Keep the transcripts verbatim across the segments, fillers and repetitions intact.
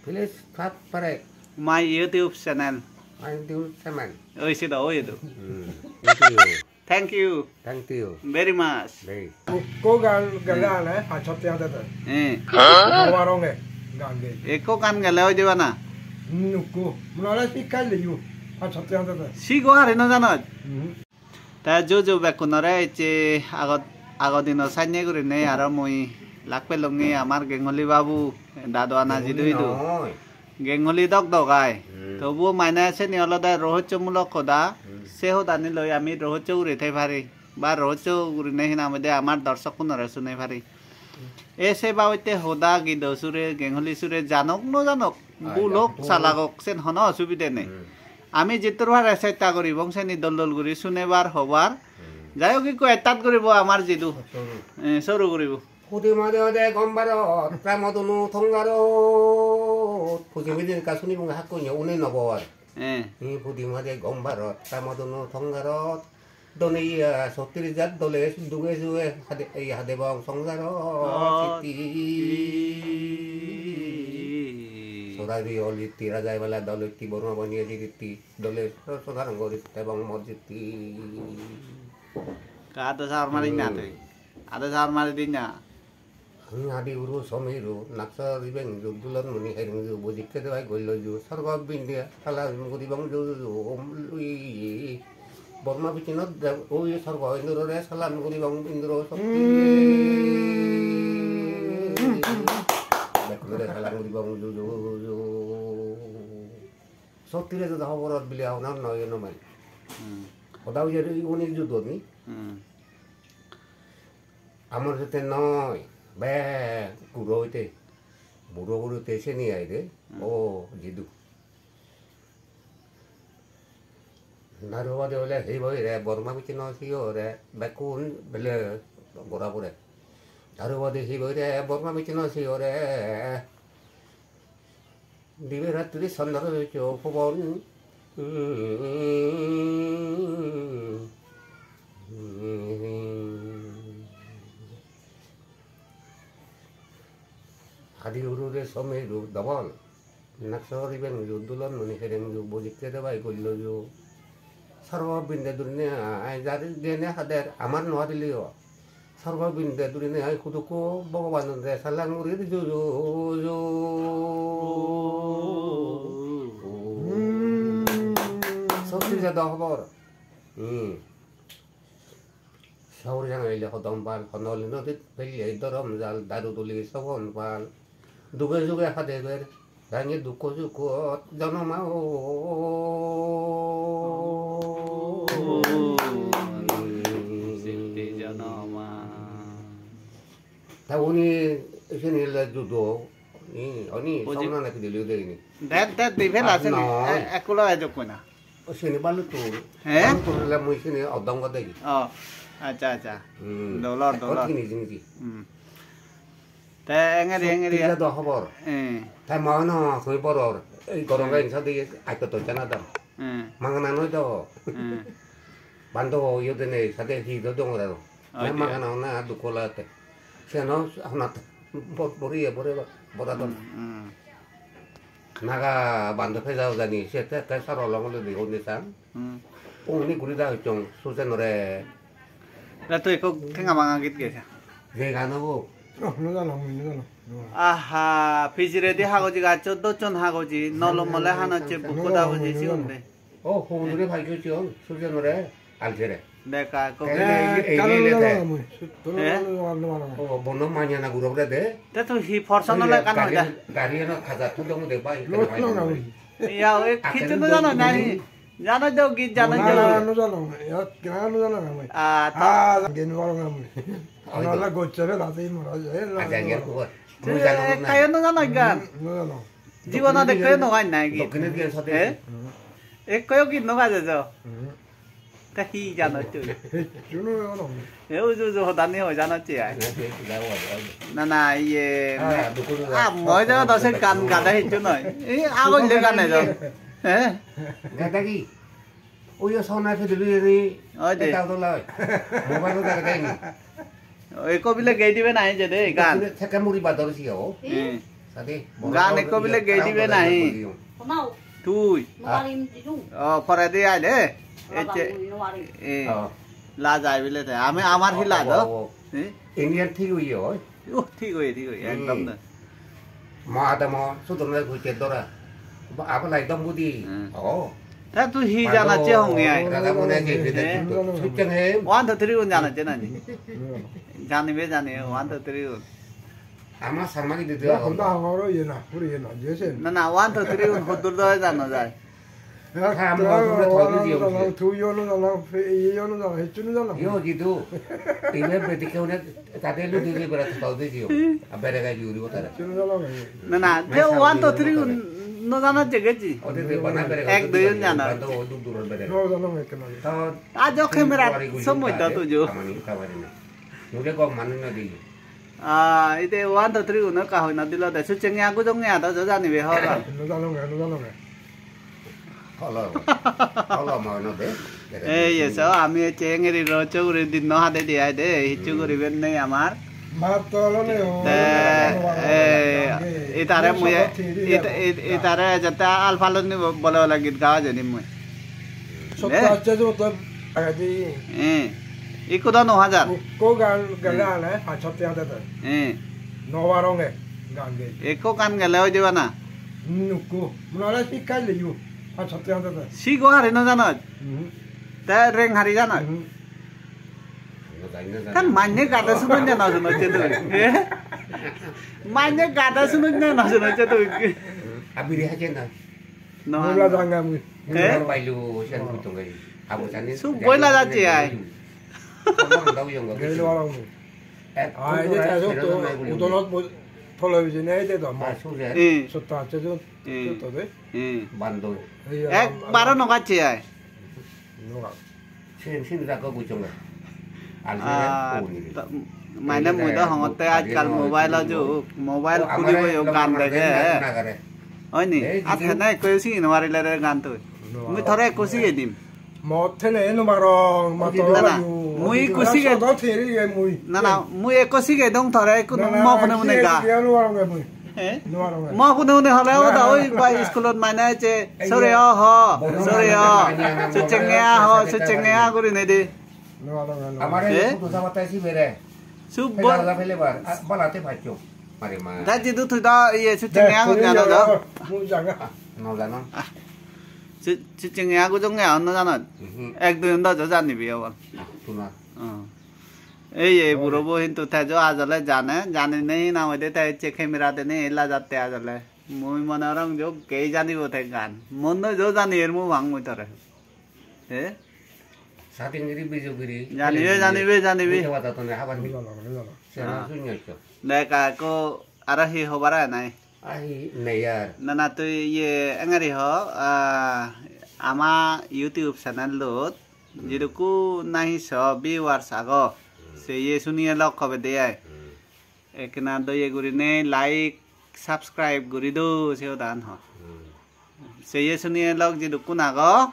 Please subscribe. My YouTube channel. My YouTube channel. Oi, sida, oi, edu. Hmm. Thank you. Thank you. Thank you. Very much. Very. Ukko gan gele ane, pachsot tenga dede. Eh. Noaronge gan de. Ekko gan gele oi jeba na? Hmm, ukko. Mone ole sikkai leyo, pachsot tenga dede. Sigo hari no janot? Hmm. Te juju bekkunore ecche agot, agodino sannye gurinei aro mui lak pelungi amar Gengoli babu dadu ana jidu idu. Noi. Gengoli dok dok ai. Hmm. Tobuo mane seni olode rohosyo mulok hoda. Hmm. Se hodani loi ami rohosyo guri thei pari. Ba rohosyo gurinei hinang hoide amar dorsokkunore sunei pari. E se babotte hoda gido sure, Gengoli sure janok no janok, ai, bul ok, bul. Salak ok, sen hono osubide nei. Hmm. Ami jittur pare chesta guribong seni dol dol guri sunebar, hobar. Hmm. Jai hok, ikko start guribo amar jidu. Soru. Eh, soru guribo. Hudi made ode gombarot, premodunu tongarot. Puji mujungedi ekka sunibong, hakkunyo une nobor. Eh. Hi hudi made gombarot, premodunu tongarot. Doniya sottirijat dole duge juge hade, ei hadebong songsaro. Oh, sitti. Sitti. Sorari olitti, rajai bala dolitti, Borma baniye sitti, dole sodaron gori tebong mor sitti. Ka ado sar mari na tui? Hmm. Ado sar mari di na? Hadi uru somiru, naksa ribeng ju, dulon muni hereng ju, bujikke dewai gollo ju, sorgo binde salam guribong ju, ju, um, ui, Borma bichinot de, ui, sorgo indro re salam guribong indro sokti. Hmm. Bekkune salam guribong ju, ju, ju. Sotire jodo hoborot bile onar noi no mai. Hmm. Hoda ui, uni ju doni. Hmm. Amar jete noi, be guro oite, buro guro te seni ai de, hmm. O jidu. Daru bade ole hi boi re, Borma bichino siyo re, bekkun bele gora pore. Daru bade hi boi re, Borma bichino siyo re. Dibe rattri sandar hoycho pobon. Hadi uru re some ru dobol. Nakso ribeng ju dulon muni hereng ju bujikke de bai gollo ju. Sarbo binde durine ai jar dene hader amar no adiliyo. Sarbo binde durine ai hudukko Bhogobanore salam guri di ju ju ju. Hmm. Sotri jado hobor. Hmm. Sauri jana ile hodom pal, honoli nodit pelle dorom jal, daru duli sogon pal. Duge juge hade ber, Rangi dukko sukko jonom a o. Sitti jonom a. Ta uni sini le judo. Ni, oni oji. Somna na pideli ude ini. Det, det, di phela. Ah, sini. No. E, ekkulo ejok koi na. O sini balu tu. He? Balu tu le mui sini odong ko degi. Oh, acha, acha. Hmm. Dolor, dolor. Sini, sini, sini. Hmm. Te engeri, engeri. Sottijo do hobor. Eh. Te ma no, tui boror. Ei gorong. Eh. Gai sadi aito to jana dam. Eh. Mangana noi do. Eh. Bando yo dene sade hi do dongor aro. Oi. Mangana na dukko lagette. Seno anat bor-, boriye bore ba-, bora don. Hmm, hmm. Naga bando pheja ujani, se te, te saro long le di honi san. Hmm. Uni guri da hocchong, susenore. Da to ekko tenga manga git ge. Je gano bo. Oh, no jano, mui no jano. Aha, pijiredi hagoji gacchot docchon hagoji, nolom mole hanosse bukko da hoji sigun de. Oh, hon guri bhai gocchon, sujenore, aljere. Deka, ko. Eh, eh, eh, kalo eh, no eh, jano mui. Sutto no jano, no jano. Oh, bono manyana guro bure de. Te tu hi porson ole kan gari, hoida? Gari eno khaja tu dong de bai. No, no, no. Ya, oi, akhir kichu no jano nahi. Jano jo, git jano jo. No, no jano. Ya, no jano mui. Ah, to. Ah, gen waro mui. Oi, to. Nala gocche be lati mora je. Aja, ya, ko. Mui jano na. Kayo no jano gan. No jano. Jibonot ekkoyo no gaj nai git. Dokkine diyan sate. Eh? Hmm. Ekkoyo git no gaje jo. Hmm. Ta hi jano tui? Hissu no jano. E uju uju hodani hoi jano che ai. Na, na, na, iye, ah, me-, dukku dukku. Ah, moi jano do se gan gada hissu noi. E agoj le gan ejo. Eh? Gada ki? Oyo sona piduli ni. Oi de. Eta dola oi. Mobile lo daga dai ni. Oi ko bile gei dibe nai je de gan. Sekke muri bador si o. Hmm. Ade, gan ekko bile gei dibe nahi? Tui. Nuarim didung. O, poredi aile. Baba, ecche. Mui nuarim. E, oh. Laj ai bile te. Ami amar hi laj, oh, oh, oh. E? Indian thik oye oi. Uh, thik oye, thik oye, hmm, ekdom de. Ma adamo sudom le gujje dora. Ba, abo lai dom budi. Hmm. Oh. Ta tui hi jana che honge ai? Raja mone je bide. Eh? Sucheng he. One, two, three gun jana che na ni? Janibe, jani, one, two, three gun. Ama Sharma gidi de. Ya, honda hongor ye na, puri ye na, jesen. Na, na, one, two, three gun hoddur do jana jai. Ya, ham hoddur do thoi di jana, jana, tui yo no jana, fe-, ye yo no jana, hicchu no jana. Yo gitu. Ibe bedi ke une tate lu di bera thoi di yo. A bere ga yuri botare. Hicchu no jana. Na, na, te one, two, three gun no jana je geji. Ode de bana bere ga. Ek dui gun jana. Bando dur dur bere. No jana, ek na. To ajo camera somoy do tujo. Amani ka bari na. Muje gom mane no di. Ah, ite one, two, three uno ka hoina dilo de, sucheng ya gujong ya do jo janibe hobor. No jano nge, no jano nge. Holo. Holo mo no de. Ei, eso, ami ecche engeri rocho guri dinno hade di ai de, hicchu guriben nei amar. Matto holo ne o. Te, ei, itare mui, it-, it-, itare jate al falon ni bo-, bole bole git gawa jeni mui. Sotto acche jo to agadi. Eh. Ikko do no hajar. Ikko gan gele ane pach sot tenga de. Eh. No paronge gan gei. Ikko gan gele oi jeba na? Hmm, ikko. Mone hole sikkai leyo. Pach sot tenga de. Sigo hari no janot? Hmm. Te reng hari janot? Hmm. Kan manye gada sunun jana sunun che tui. Eh? Manye gada sunun jana sunun che tui. Abiri haje na. No, mula no. Janga mui. Eh? Bailu, sian kutung gai. Abu tani. Su boila jache ai. Sama dau yong. Gelo arang mui. Eh, ai, de ta so to, udonot bo-, tolo bije nei de do. Ah, su je. Eh. Sotto acche jo, eh, to de. Eh. Bando. Ei, ek am-, baro am-, no gache ai. No ga. Sin, sin da ko kuchong. Ah, mane mui do hongotte ajkal mobile o jug, mobile khuli boyo gan dege. Oi ni? At hene ekko sigi no parile re gan tui. Mui tore ekko sigei dim. Mot thene no parong, mot. Na, na, mui ekko sigei. Na, na, mui ekko sigei dong tore ekko mo phone mone ga. Eh? Mo phone phone hole o da oi ba iskulot mane je sore o ho, sore o. Sucheng ya ho, sucheng ya guri ne de. Amare eh? Kutu sabata si bere. Su bo- Pela pele bar, balate baccho. Mare ma. Da jidu tui da iye sucheng ya guri ne da. Mu jaga. No jano. Sucheng ya gujong ya no jano. Mhm. Ek dui da jo jani bi abal. Tuna. Oh. Ei, ei, buro bo hintu tejo ajole jane, jane nei na hoide te ecche camera dene ei lajatte ajole. Mui mone gorong jo gei janibo te gan. Mon noi jo jani er mu bang mui tore. Eh? Satin giri bijo giri. Janibe, janibe, janibe. Mui te wada tone habar bi. Sena sunyo ikko. Deka ko aro hi hobar ai nai? Ahi nei ar. Na, na, tui iye engari ho, ah, ama YouTube channel-ot jidukku nahi so viewers ago, se iye suniye lok hobe de ai. Hmm. Ekkena doye gurine like, subscribe guri do, se hodan ho. Hmm. Se iye suniye lok jidukkun ago,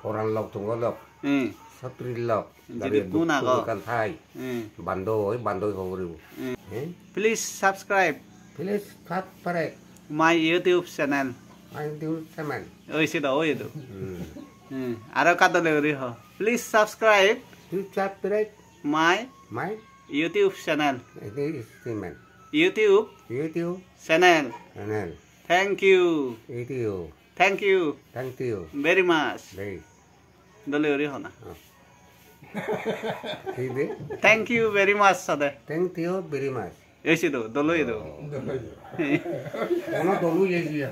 Poran lok, tungo lok. Hmm. Satri lok. Jidukkun ago. Ekkan thai. Hmm. Bandoi, bandoi hogoribo. Hmm. Hmm? Please subscribe. Please subscribe. My YouTube channel. My YouTube channel. Oi, se do, oi, do. Hmm. Hmm. Aro ka dole guri ho. Please subscribe. Please subscribe. My. My. YouTube channel. YouTube channel. YouTube. YouTube. Channel. Channel. Thank you. Video. Thank you. Thank you. Very much. Very. Dole guri hona. Oh. Hi de? Thank you very much, sade. Thank you very much. Ei se do, dole do. Oh. Ono dolu ye ye.